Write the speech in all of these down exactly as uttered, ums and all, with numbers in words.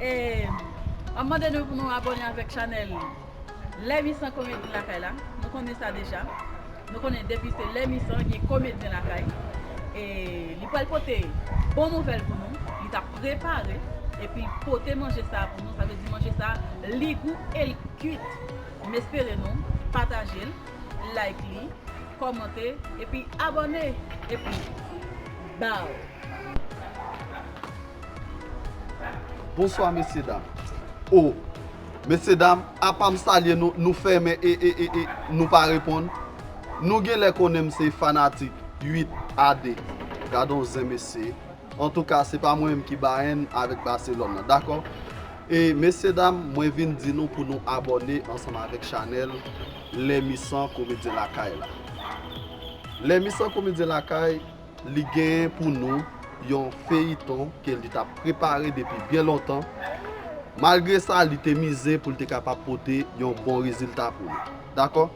E, m ap mande nou pou nou abòne avèk chanèl Lè Misan Komedyen Lakay la. Nou konnen sa deja. Nou konnen depi se Lè Misan, gen komedyen lakay. E li pral pote bon nouvèl pou nou. Li t ap prepare, epi l pote manje sa pou nou. Sa vle di manje sa, li gou e l kwit. M espere nou pataje l, like li, kòmante, epi abòne, epi baw. Bonswa, mesye dam. O, mesye dam, apa m salye nou, nou fèmen e, e, e, e nou pa reponn. Nou genlè konnen m se fanatik uit a de. Gade yon zen, mesye. Antouka, se pa mwen menm ki Bayern avèk Barcelone nan, dakò? E, mesye dam, mwen vin di nou pou nou abòne ansanm avèk chanèl Lè Misan Komedyen Lakay la. Lè Misan Komedyen Lakay, li genyen pou nou yon feyiton ke li t ap prepare depi byen lontan. Malgre sa, li te mize pou l te kapab pote yon bon rezilta pou nou. Dakò?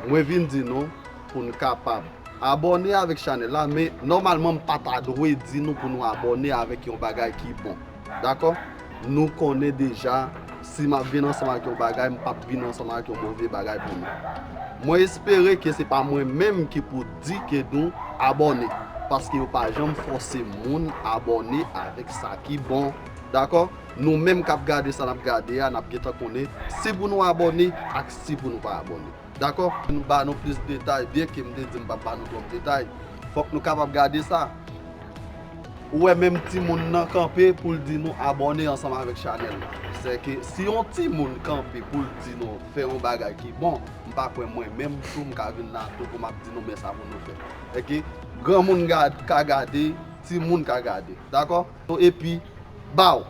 Mwen vin di nou pou n kapab abòne avèk chanèl la, men nòmalman m pa ta dwe di nou pou nou abòne avèk yon bagay ki bon. Dakò? Nou konnen deja, si m ap vin ansanm ak yon bagay, m p ap vin ansanm ak yon move bagay pou nou. Mwen espere ke se pa mwen menm ki pou di ke nou abòne, paske yo pa janm fòse moun abòne avèk sa ki bon. Dakò? Nou menm k ap gade sa n ap gade a, n ap gentan konnen si pou nou abòne ak si pou nou pa abòne. Dakò? Nou ba nou plis detay, byenke m te di m p ap ba nou twòp detay. Fòk nou kapab gade sa. Ou wè menm timoun nan kanpe pou l di nou abòne ansanm avèk chanèl la. Sèke si yon timoun kanpe pou l di nou fè yon bagay ki bon, m pa kwè mwen menm tou m ka vin la tou pou m ap di nou men sa pou nou fè. Sèke granmoun ka gade, timoun ka gade. Dakò? Epi, baw!